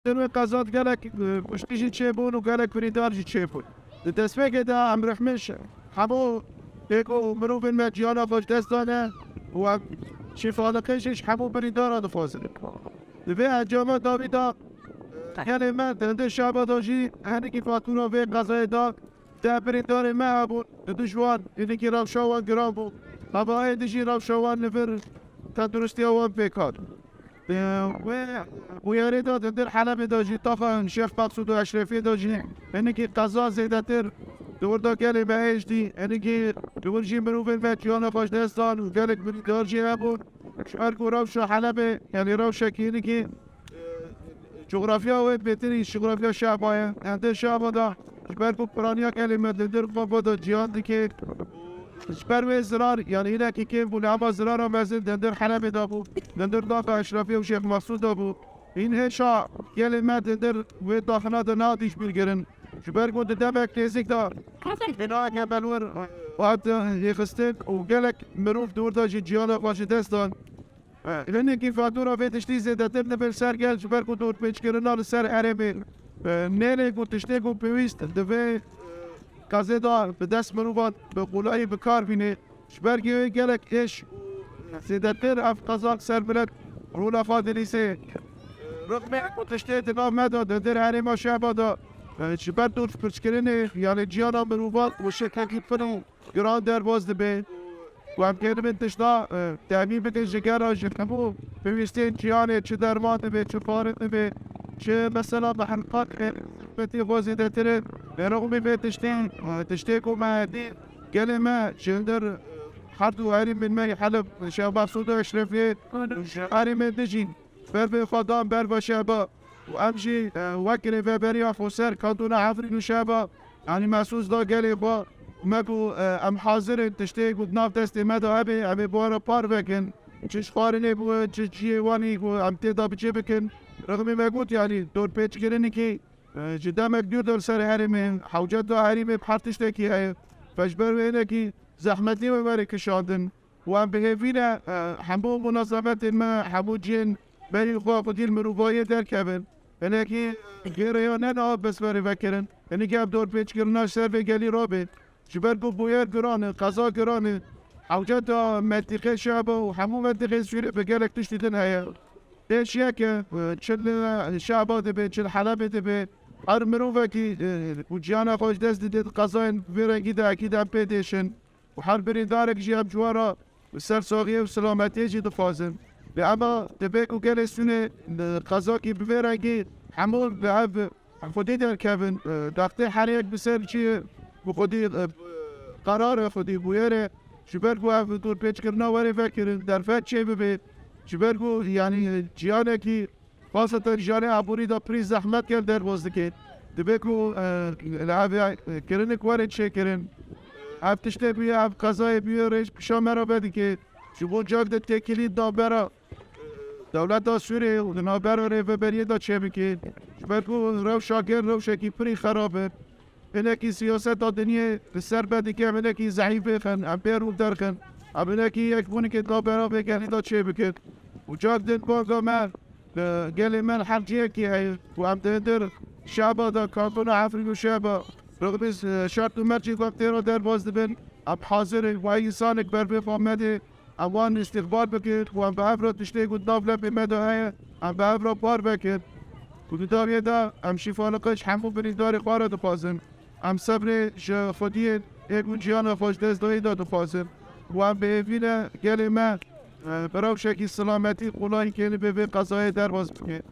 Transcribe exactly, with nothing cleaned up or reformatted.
Wê qezat gelek, e, kuştî jî çêbûn û gelek birîndar jî çêbûn. Di destpêkê de em rihmiş hemû ê ku mirovên me ciyana xwe ji dest dane û em şîfaliqê jî ji hemû birîndara dixwazin. Di vê encama dawî de gelê me di hundir şaba de jî hinekî fatûra vê qezayê da. Deh birîndarê me hebûn, di du ji wan hinekî rewşa wan giran bû. Hevayê dijî rewşa wan li vir tenduristiya wan pêk hat. Di wê bûyerê de di hundir Helebê de jî taxa Şêx Meqsûd û Eşrefiyê de jî hinekî qeza zêdetir di wir de gelê me hêj dî. Hinekî li wir jî mirovên me ciyana xwe ji dest dan û gelek birîndar jî hebûn. Ji ber ku rewşa Helebê, yanî rewşekî hinekî, e, cografya wê bêtirî ji cografya Şaba ye. Em dê Şaba da ji ber ku piraniya gelê me dindir xwe da ciyan dike. Ji ber wê zirar, yanî hinekî kêm bû, lê hema zirara mezin dindir Helebê da bû, dindir daxa Eşrefiyê û Şêx Meqsûd da bû. Hîn hêşa gelê me dindir wê daxina de nehatiş bîrkirin. Ji ber ku di demek nêzik de binayeke belwer hat rêxistin û gelek mirov di wir de jî ciyana xwe ji dest dan. Hinekî fatura vê tiştî zêdetir dibe li ser gel, ji ber ku dorpêçkirina li ser herêmê, e, nêrê ku tiştê ku pêwîst di vê, e, qezê de bi dest mirovan bi qolayî bi kar bîne. Ji ber ku gelek êş zêdetir ev qeza li ser milet rûna xwe dilîze. Rixmê ku tiştê di nav me de, di dir herêma Şehba de, e, ji ber dorpêçkirinê, yanî ciyana mirovan û şeklekî pir û giran derbas dibe. Û em keribin tişta, e, temî bikin ji gera ji hemû pêwîstiyên ciyanê, çi derman dibe, çi pare dibe, çi mesela bi herqat xizmetê xwe zêdetir e. Lê rixmî vê tiştê, e, tiştê ku me dî gelê me ji hundir, e, her du herêmên me yê Heleb, Şehba Sûd û Eşrefiyê, ji herêmên din jî ber vê xwe dan ber ve Şehba. Û em jî, e, wek rêveberiya xweser kantona Efrîn û Şehba, yanî mesûs da gelê xwe, me ku, e, em hazir in tiştê ku di nav destê me de hebe, em ê bi we re par vekin. Çi ji xwarinê bû, çi ciyê wanî ku em tê de bi cê bikin. Rixmî me got, yanî dorpêçkirinekî, e, ji demek dûr de li ser herêmê, hewcet da herêmê bi her tiştekî heye. Fe ji ber wê hinekî zehmetî wê were kişandin. Û em bi hêvî ne, e, hemû munazemetên me, hemû cihên berî xwe xwedî li mirovahiyê derkevin. Hinekî gêreya ne niha bes berê vekirin. Hinekî ev dorpêçkirina ji ser vê gelî rabe. Ji ber ku bûyer giran e, qeza giran e. Hewceta mentîqê Şehba û hemû mentîqê Sûriyê bi gelek tiştî din heye. Pêş yek e, e, çi li Şehba dibe, çi li Helebê dibe. Her mirovekî, e, ku ciyana xwe ji dest dide di qezayên vê rengî de ekîd em pê dêşin. Û her birîndarek jî em ji we re sersaxiyê û silametiyê jî dixwazin. Lê ema dibe ku gelê Sûnê li qezakî bi vê rengî hemû bi ev xwedî derkevin. E, wextê her yek bi ser çi bi xwedî, e, qerar e, xwedî bûyer e. Ji ber ku ev dorpêçkirina were vekirin, derfet çê bibe. Ji ber ku, yanî, ciyanekî Xweseten ji yanê aborî de pirî zehmet gel derbas dike. Dibe ku, e, li ev, e, kirinik were çêkirin. Ev tiştê bûye, ev qezayê bûye, rêj pişa me re vedike. Ji bo cak de têkilî navbera dewleta Sûriyê û di navbera rêveberiyê de çêbike. Ji ber ku rewşa gel rewşekî pirî xerab e. Hinekî siyaseta dinyê li ser me dike, em hinekî zehîf bêxin, em pê rû derxin. Em hinekî yekbûnikê navbera vê gelî de çê bikin. Û cak din banga me, e, gelê me li her cihekî heye. Û em di hundir Şehba de, kantona Efrîn û Şehba, rixmî, e, şert û mercê ku em tê re derbas dibin, em hazir in. Wayî însanek ber vê xwe me dê. Em wan îstîqbal bikin û em bi hev re tiştê ku di nav lepê me de heye, em bi hev re par vekin. Û di dawiyê de em şîfaliqê ji hemû birîndarê xwe re dixwazin. Em sebrê ji xwediyên ê ku ciyana xwe ji dest dayî de dixwazin. Û em bi hêvî ne gelê me, e, bi rewşekî silametî qolayî kênî bê vê qezayê derbas bike.